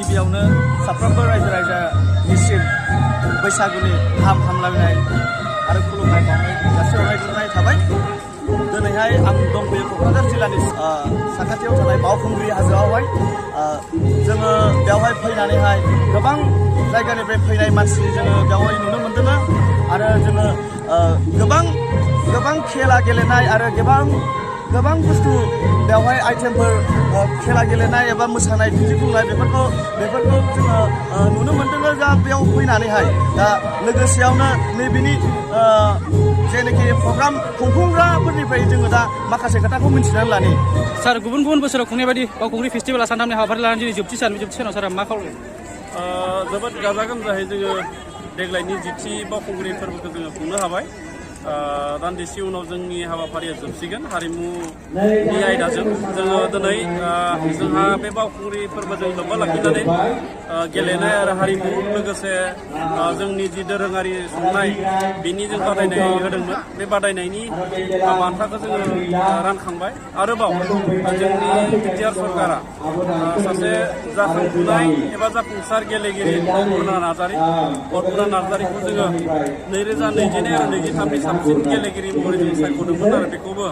गिबियावनो साफ्रोमबो रायजो राजानिसिम बैसागुनि गाहाम हामलायनाय आरो खुलुमनाय बावनाय जासिहरनाय गोजोननाय थाबाय। दिनैहाय आं दंफैयो क'क्राझार जिल्लानि साखाथियाव थानाय बावखुंग्रि हाजोआवहाय जोङो बेवहाय फैनानैहाय गोबां जायगानिफ्राय फैनाय मानसि जोङो बेवहाय नुनो मोन्दों आरो जोङो गोबां खेला गेलेनाय आरो गोबां बुस्थु बेवहाय आइटेमफोर खेला गेलेनाय एबा मोसानाय दिन्थिफुंनाय बेफोरखौ जोङो नुनो मोन्दों दा बेयाव फैनानैहाय दा लोगोसेयावनो नैबेनि जेनाखि प्रग्राम खुंफुंग्राफोरनिफ्राय जोङो दा माखासे खोथाखौ मिन्थिनानै लानि। सार गुबुन बोसोराव खुंनाय बायदि बावखुंग्रि फेस्टिभेला सानथामनि हाबाफारि लानानै दिनै जोबथि सानाव सारा मा खालामो? जोबोद गाजा गोमजायै जोङो देग्लायनि जिथि बावखुंग्रि फोरबोखौ जोङो खुंनो हाबाय। दान्दिसे उनाव जोंनि हाबाफारिया जोबसिगोन हारिमुनि आयदाजों जोङो दिनै जोंहा बे बावखुंग्रि फोरबोजों लोब्बा लाखिनानै गेलेनाय आरो हारिमु लोगोसे जोंनि जि दोरोङारि संनाय बिनि जों बादायनाय होदोंमोन। बे बादायनायनि बान्थाखौ जोङो रानखांबाय। आरोबाव जोंनि बिटिआर सरकारा सासे जाखांफुनाय एबा जाफुंसार गेलेगिरि अपुर्ना नार्जारिखौ जोङो 2022 आरो 2023 साबसिन गेलेगिरि महरै जों सायख'दोंमोन आरो बेखौबो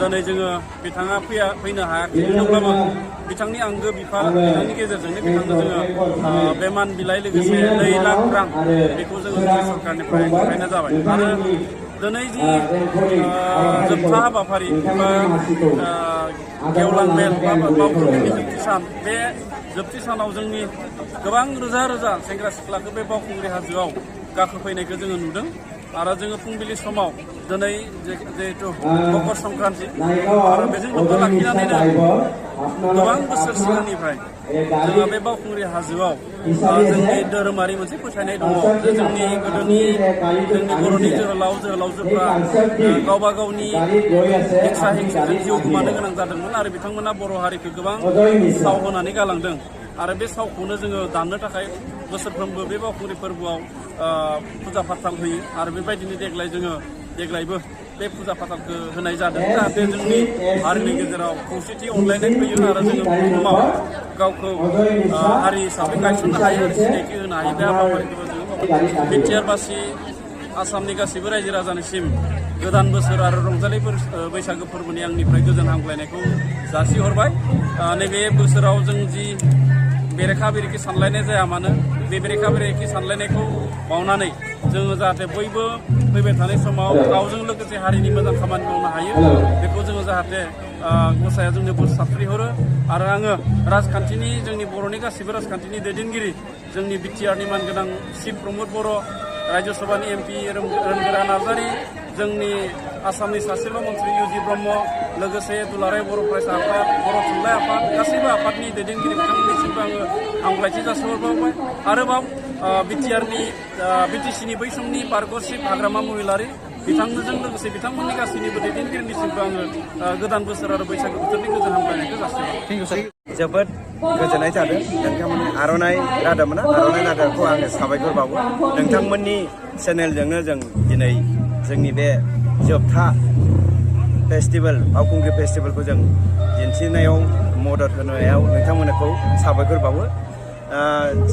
दिनै जोङो बिथाङा फैनो हायाखै थेवब्लाबो बिथांनि आंगो बिथांनि गेजेरजोंनो बिथांनो जोङो बे मान बिलाइ लोगोसे 2 लाख रां बेखौ जोङो जोंनि सरकारनिफ्राय गथायनाय जाबाय। आरो दिनै जि जोबथा हाबाफारि बा गेवलां मेल बा बावखुंग्रिनि जोबथि सान, बे जोबथि सानाव जोंनि गोबां रोजा सेंग्रा सिख्लाखौ बे बावखुंग्रि हाजोआव गाखोफैनायखौ जोङो नुदों। आरो जोङो फुंबिलि समाव दिनै जिहेतु मकर संक्रान्ति आरो बेजों लोब्बा लाखिनानैनो गोबां बोसोर सिगांनिफ्राय जोङो बे बावखुंग्रि हाजोआव जोंनि धोरोमारि मोनसे फोथायनाय दङ जे जोंनि गोदोनि जोंनि बर'नि जोहोलावजोफ्रा गावबा गावनि हिंसाजों जिउ गोमानो गोनां जादोंमोन आरो बिथांमोना बर' हारिखौ गोबां साव होनानै गालांदों। आरो बे सावखौनो जोङो दाननो थाखाय बोसोरफ्रोमबो बे बावखुंग्रि फोरबोआव फुजा फाथाल होयो आरो बेबायदिनो देग्लायबो बे फुजा फाथालखौ होनाय जादों जाहाथे जोंनि हारिनि गेजेराव खौसेथि अनलायनाय फैयो आरो जोङो बुहुमाव गावखौ हारि हिसाबै गायसननो हायो आरो सिनायथि होनो हायो। बे हाबाफारिखौबो जोङो बिटिआरबासि आसामनि गासैबो रायजो राजानिसिम गोदान बोसोर आरो रंजालि बैसागो फोरबोनि आंनिफ्राय गोजोन हामग्लायनायखौ जासिहरबाय। नैबे बोसोराव जों जि बेरेखा बेरेखि सानलायनाय जाया मानो, बे बेरेखा बेरेखि सानलायनायखौ बावनानै जोङो जाहाथे बयबो फैबाय थानाय समाव गावजों लोगोसे हारिनि मोजां खामानि मावनो हायो, बेखौ जोङो जाहाथे गसाया जोंनो बोर सारस्रिहरो। आरो आङो जोंनि बर'नि गासैबो राजखान्थिनि दैदेनगिरि जोंनि बिटिआरनि मानगोनां चिफ प्रमद बर', राज्य सभानि MP रोनगोरा नार्जारि, जोंनि आसामनि सासेल' मन्थ्रि UG ब्रह्म, लोगोसे दुलाराय बर' फरायसा आफाद, बर' थुनलाइ आफाद, गासैबो आफादनि दैदेनगिरि बिथांमोननिसिमबो आङो हामग्लायथि जासिहरबावबाय। आरोबाव BTCनि बै समनि पार्क चिफ हाग्रामा महिलारि बिथांजों लोगोसे बिथांमोननि गासैनिबो दैदेनगिरिनिसिमबो आङो गोदान बोसोर आरो बैसागु बोथोरनि गोजोन हामग्लायनायखौ जासिहरबाय। जोबोद गोजोननाय जादों नोंथांमोननि आर'नाइ रादाबखौ आङो साबायखर बावो। नोंथांमोननि चेनेलजोंनो जों दिनै जोंनि बे जोबथा फेस्टिभेल बावखुंग्रि फेस्टिभेलखौ जों दिन्थिनायाव मदद होनायाव नोंथांमोनखौ साबायखर बावो।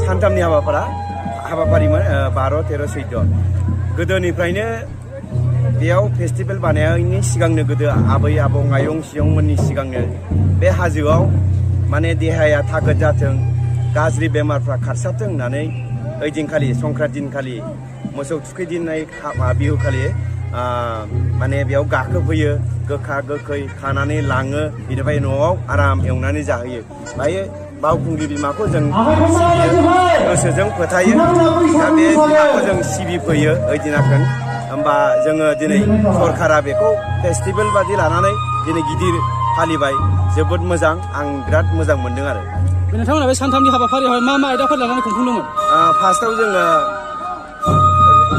सानथामनि हाबाफारिमोन 12, 13, 14 गोदोनिफ्रायनो बेयाव फेस्टिभेल बानायनायनि सिगांनो गोदो आबै आबौ आयं सियंमोननि सिगांनो बे हाजोआव माने देहाया थागोद जाथों, गाज्रि बेमारफ्रा खारसाथों होननानै ओइदिनखालि संक्रान्ति दिनखालि मोसौ थुखैदिननाय बिहुखालि माने बेयाव गाखोफैयो, गोखा गोखै खानानै लाङो, बिनिफ्राय न'आव आराम एवनानै जाहोयो। बायो बावखुंग्रि बिमाखौ जों सिबियो, गोसोजों फोथायो। दा बे बिमाखौ जों सिबिफैयो ओइदिनाखोन। होमबा जोङो दिनै सरकारा बेखौ फेस्टिभेल बादि लानानै दिनै गिदिर फालिबाय, जोबोद मोजां, आं बिराद मोजां मोनदों आरो। नोंथांमोना बे सानथामनि हाबाफारियाव मा आयदाफोर लानानै खुंफुंदोंमोन? फार्स्टआव जोङो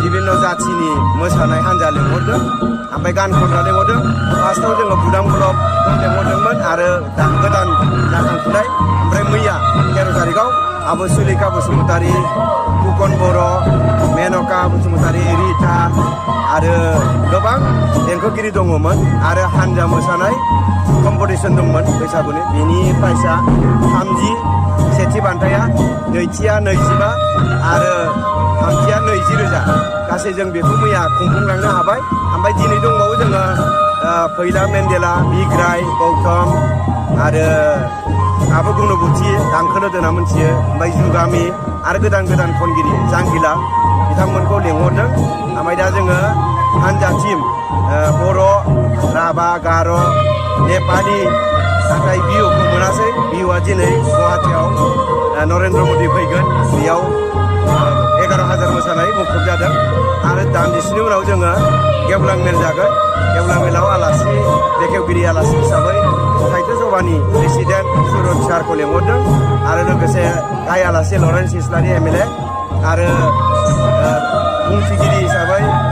बिभिन्न जाथिनि मोसानाय हान्जा लिंहरदों, ओमफ्राय गान खनग्रा लिंहरदों। फार्स्टआव जोङो बुदां ब्लक लिंहरदोंमोन आरो गोदान जाखांफुनाय। ओमफ्राय मैया 13 तारिखआव आब' सुलेखा बसुमतारी, फुकन बर', मेनका बसुमतारी, रिता आरो गोबां देंखोगिरि दङमोन आरो हान्जा मोसानाय कम्पिटिसन दंमोन बैसागुनि। बेनि प्राइसआ 30, सेथि बान्थाया नैथिया 25 आरो थामथिया 20,000 गासै जों बेखौ मैया खुंफुंलांनो हाबाय। ओमफ्राय दिनै दंबावो जोङो फैला मेन्देला बिग्राय गौतम आरो आबो गुणबुथि दांखोनो दोना मोनथियो ओमफ्राय जुगामि आरो गोदान गोदान खनगिरि जांगिला बिथांमोनखौ लेंहरदों। ओमफ्राय दा जोङो हानजा टीम बर' राभा गार' नेपालि नाथाय बिहुखौ मोनासै। बिहुआ दिनै गुवाहाटियाव नरेन्द्र मदि फैगोन बेयाव 11,000 मोसानाय मुखुब जादों आरो दान्दिसेनि उनाव जोङो गेवलां मेल जागोन। गेवलां मेलाव आलासि बेखेवगिरि आलासि हिसाबै साहित्य सभानि प्रेसिडेन्ट सुरज सारखौ लेंहरदों आरो लोगोसे गाहाय आलासि लरेन्स इस्लारि MLA आरो बुंथिगिरि